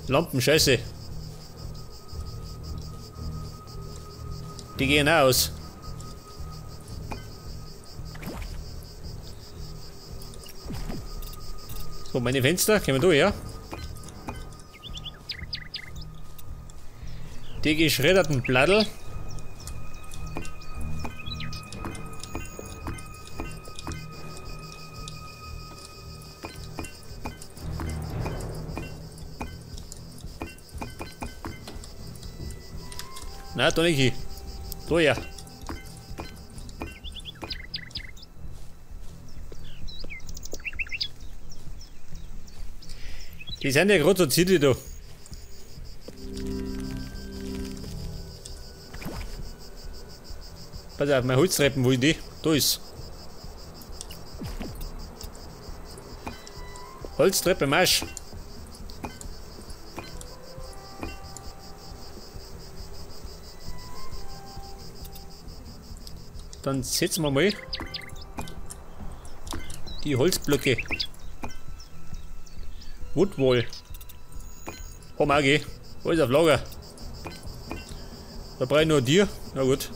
Lampen, scheiße. Die gehen auch aus. So, meine Fenster, kommen da her. Die geschredderten Blattl. Na, da nicht hin. Da ja. Die sind ja gerade so zierlich da. Pass auf, meine Holztreppen, wo ist die? Da ist. Holztreppe, Marsch. Dann setzen wir mal die Holzblöcke. Woodwall. Oh, Magi. Alles auf Lager. Da brauche ich nur dir. Na gut.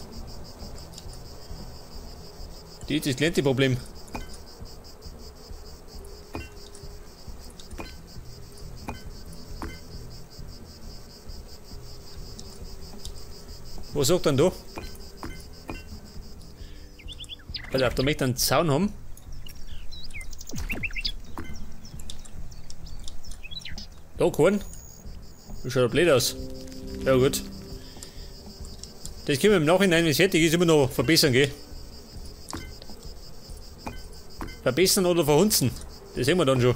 Das ist das kleinste Problem. Was sagt denn da? Pass auf, da möchte ich einen Zaun haben. Da keinen. Das schaut ja blöd aus. Ja gut. Das können wir im Nachhinein, wenn es fertig ist, immer noch verbessern, gell? Verbessern oder verhunzen. Das sehen wir dann schon.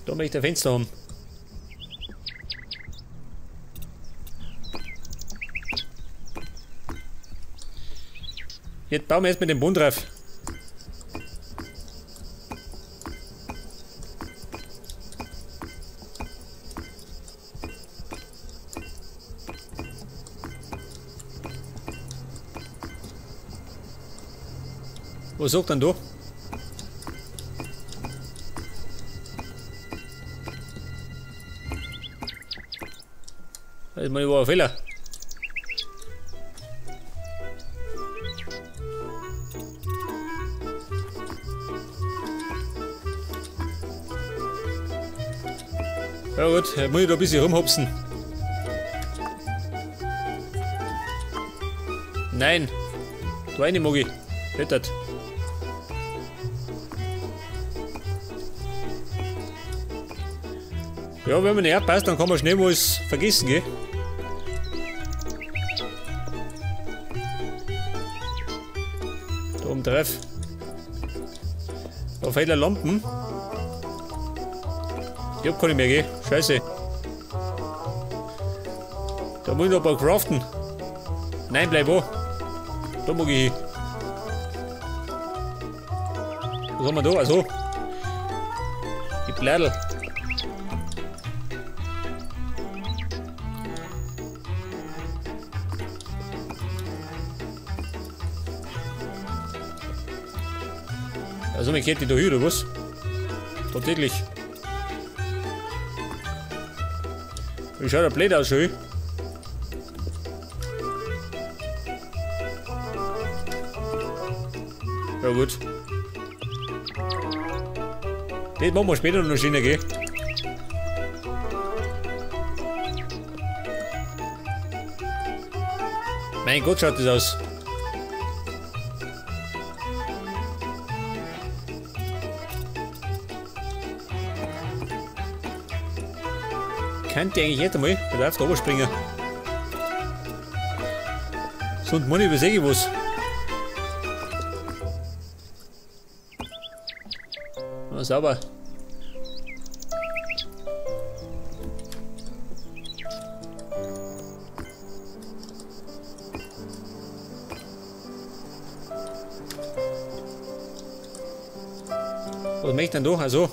Da möchte ich ein Fenster haben. Jetzt bauen wir erstmal den Bund drauf. Was sagt denn da? Das ist mal ein Fehler. Ja gut, jetzt muss ich da ein bisschen rumhopsen. Nein! Da rein, Mogi. Wettert. Ja, wenn man nicht passt, dann kann man schnell was vergessen, gell? Da oben drauf. Da fehlen Lampen. Ich hab keine mehr, gell? Scheiße. Da muss ich noch ein paar craften. Nein, bleib wo. Da mag ich hin. Was haben wir da? Also. Die Blädel. Also, man kennt die da hin, oder was? Tatsächlich. Wie schaut der blöd aus, schön. Ja gut. Das machen wir später noch schöner, gell? Mein Gott, schaut das aus. Könnte eigentlich jetzt einmal bei der da springen. Sonst muss ich übersehe ich was. Na, sauber. Was möchte ich denn da? Also.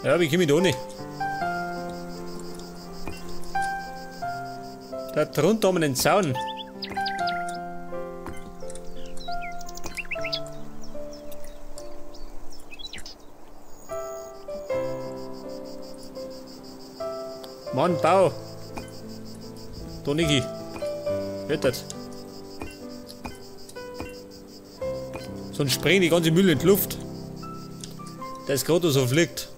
Ja, wie komme ich da nicht? Da drunter haben wir den Zaun. Mann, Bau! Da, Niki. Hört das? Sonst springt die ganze Müll in die Luft. Der ist gerade so fliegt.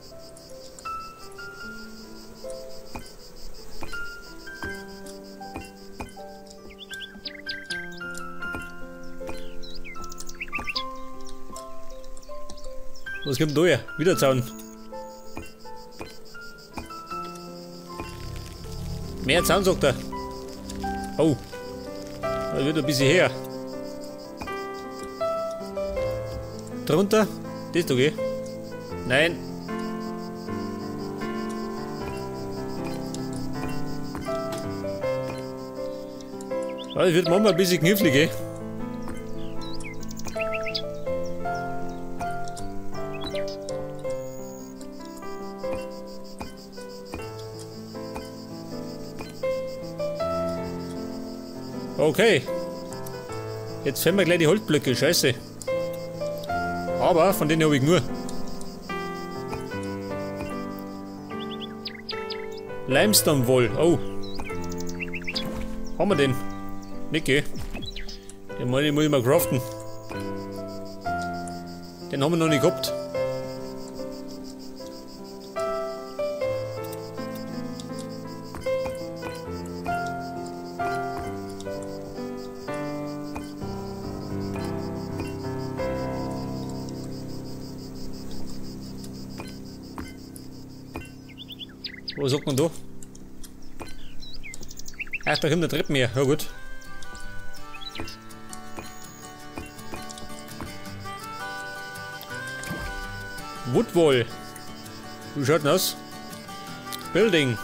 Was kommt da her? Wieder Zaun. Mehr Zaun, sagt er. Oh. Da wird ein bisschen her. Drunter? Das ist okay. Nein. Ja, das wird manchmal ein bisschen knifflig, eh? Okay. Jetzt fällen wir gleich die Holzblöcke, scheiße. Aber von denen habe ich nur. Limestone Woll. Oh. Haben wir den? Nicht, den muss ich mal craften. Den haben wir noch nicht gehabt. Was sagt man da? Ach, da kommt der Treppen her. Ja gut. Woodwall. Wie schaut denn aus? Building.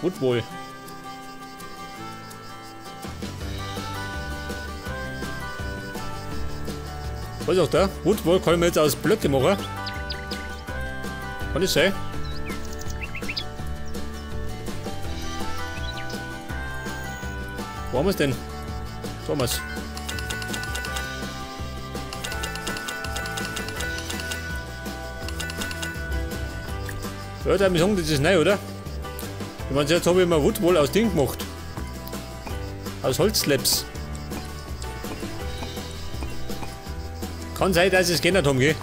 Woodwall. Was ist auch da? Woodwall kann ich mir jetzt aus Blöcke machen. Kann das sein? Wo haben wir es denn? Da haben wir es. Ja, da muss ich sagen, das ist neu, oder? Ich meine, jetzt habe ich mir Woodwall aus Ding gemacht. Aus Holzslabs. Kann sein, dass sie es geändert haben, gell?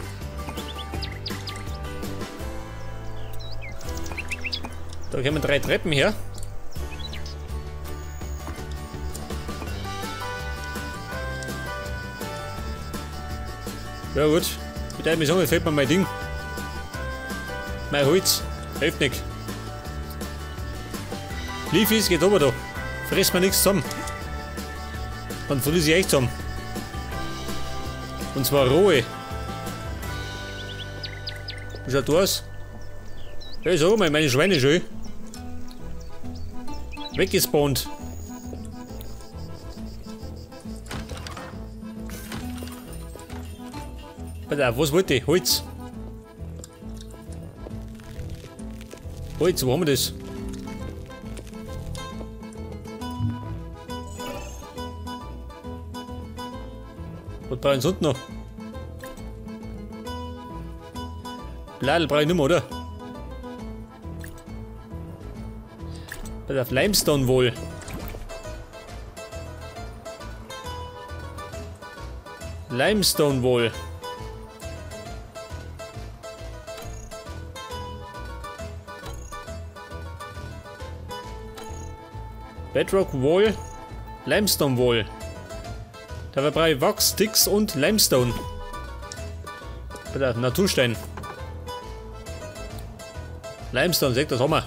Da kommen 3 Treppen her. Ja gut, mit einem sagen, fehlt mir mein Ding. Mein Holz. Hilft nicht. Leafies geht aber da. Frisst mir nichts zusammen. Dann friss ich echt zusammen. Und zwar rohe. Wie schaut das aus? Ja, ich sag mal, meine Schweine schön. Weggespawnt. Pass auf, was wollte ich? Holz. Holz, wo haben wir das? Was brauche ich sonst noch? Bladel brauche ich nicht mehr, oder? Pass auf, Limestone wohl. Limestone wohl. Bedrock Wall, Limestone Wall. Da brauche ich Wachs, Sticks und Limestone. Bitte, Naturstein. Limestone, seht, das haben wir.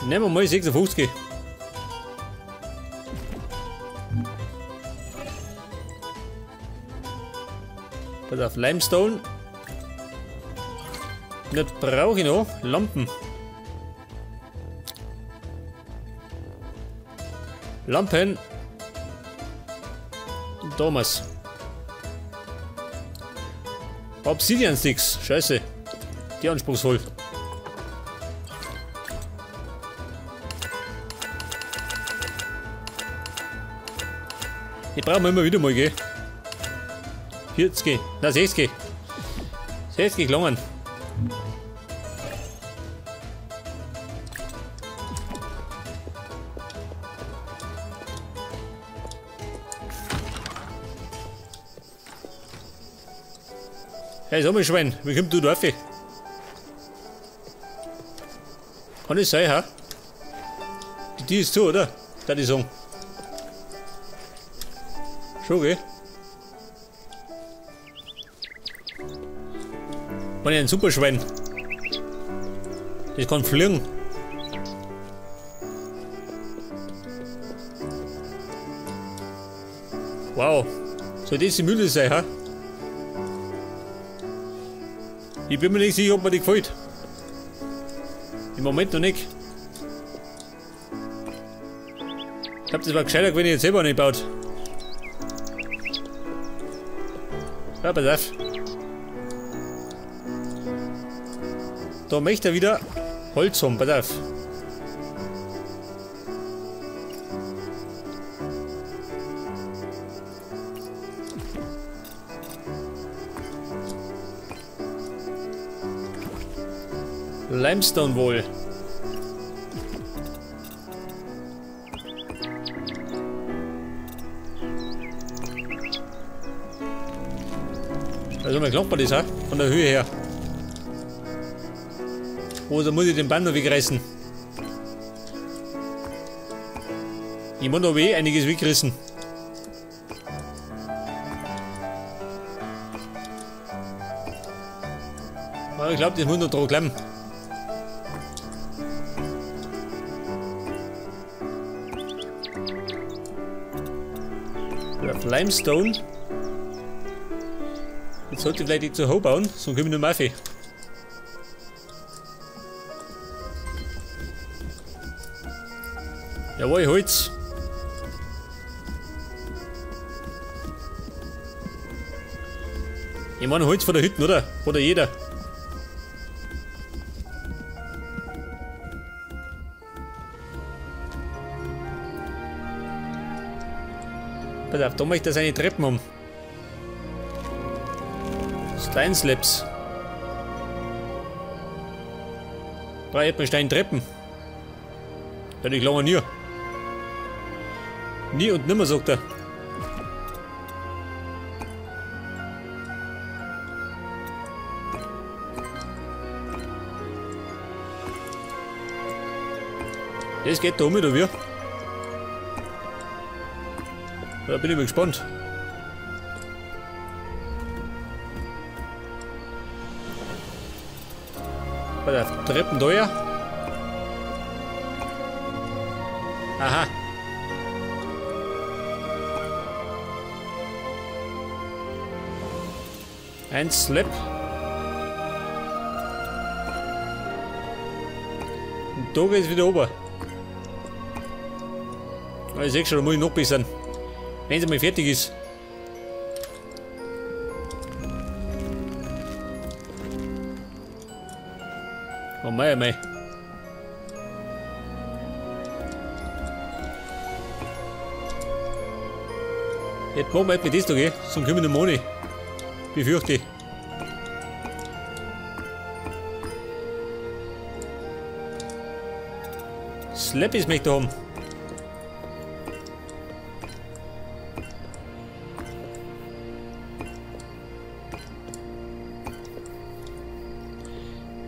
Nehmen wir mal 56. Pass auf, Limestone. Das brauche ich noch. Lampen. Lampen. Thomas. Obsidian Sticks. Scheiße. Die anspruchsvoll. Die brauchen wir immer wieder mal, gell? 40. Na, 60. 60 gelangen. Hey, sag mal, Schwein, wie kommst du da rauf? Kann das sein, ha? Die ist zu, oder? Da die sagen. Schon, gell? Mann, ein Superschwein. Das kann fliegen. Wow. Soll das die Mühle sein, ha? Ich bin mir nicht sicher, ob mir die gefällt. Im Moment noch nicht. Ich glaube, das war gescheiter, wenn ich jetzt selber nicht baut. Ja, pass auf. Da möchte er wieder Holz haben, pass auf. Limestone wohl. Also man glaubt man das, ha? Von der Höhe her. Oder muss ich den Bann noch wegreißen? Ich meine, da habe ich eh einiges weggerissen. Aber ich glaube, das muss noch dran klemmen. Limestone. Jetzt sollte ich vielleicht nicht zu hoch bauen, sonst komme ich nicht mehr rauf. Jawohl, Holz. Ich meine Holz von der Hütte, oder? Oder jeder. Pass auf, da möchte ich seine Treppen haben. Steinslabs. Drei Steintreppen. Ja, die lange nie. Nie und nimmer, sagt er. Das geht da um, oder wie? Da bin ich mal gespannt. Pass auf, Treppen da ja. Aha. Ein Slap. Und da geht's wieder oben. Ich sehe schon, da muss ich noch bessern. Wenn es mal fertig ist. Oh mei, oh mei. Jetzt machen wir etwa das da, gell? Sonst kommen wir noch ohne. Befürchte ich. Slappies möchte ich haben.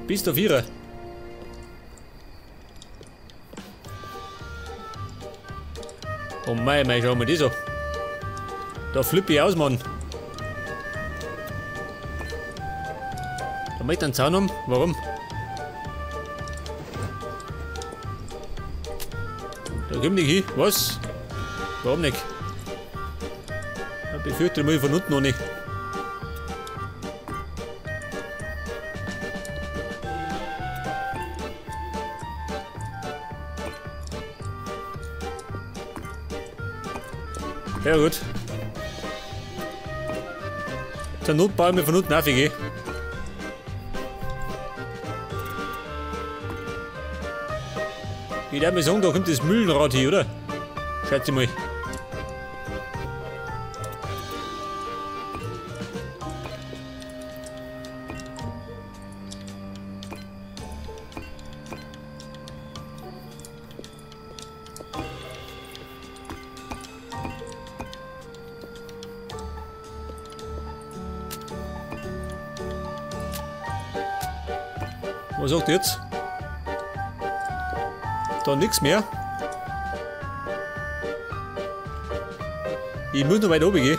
Bis der Vierer. Oh mei, mei, schau mal das an. Da flippe ich aus, Mann. Da möchte ich einen Zaun haben. Warum? Da komm ich hin. Was? Warum nicht? Ich befürchte, da muss ich von unten noch nicht. Ja gut. Zur Not bauen wir von unten auf, gell? Ich würde mal sagen, da kommt das Mühlenrad hier, oder? Schätze mal. Was sagt ihr jetzt? Da nichts mehr. Ich muss noch weiter oben gehen.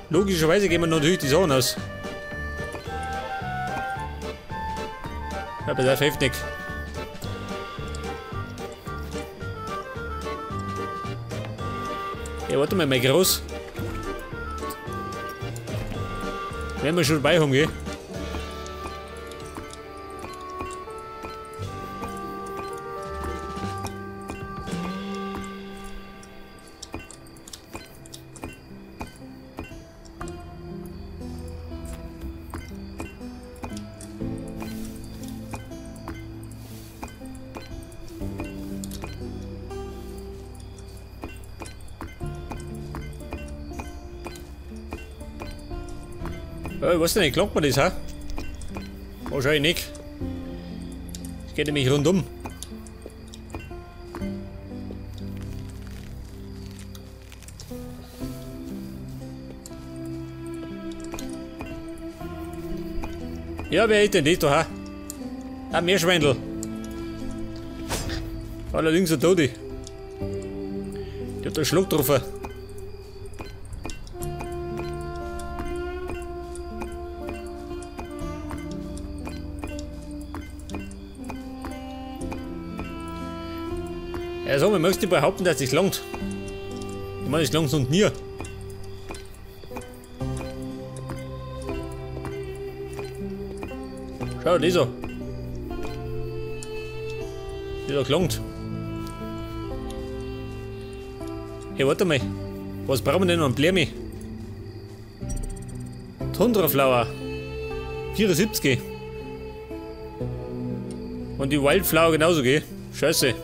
Logischerweise gehen wir natürlich die Sachen aus. Aber das hilft nicht. Ja, warte mal, mein Groß. Werden wir schon dabei haben, gell? Ich weiß nicht, klappt man das, hä? Wahrscheinlich nicht. Es geht nämlich rundum. Ja, wer ist denn das da, hä? Ein Meerschweindel. Allerdings ein Todi. Der hat einen Schluck drauf. Also, man möchte behaupten, dass es langt. Ich meine, es langt und nie. Schau, dieser. Dieser gelangt. Hey, warte mal. Was brauchen wir denn noch an Blämi? Tundra Flower. 74. Und die Wildflower genauso, gell? Scheiße.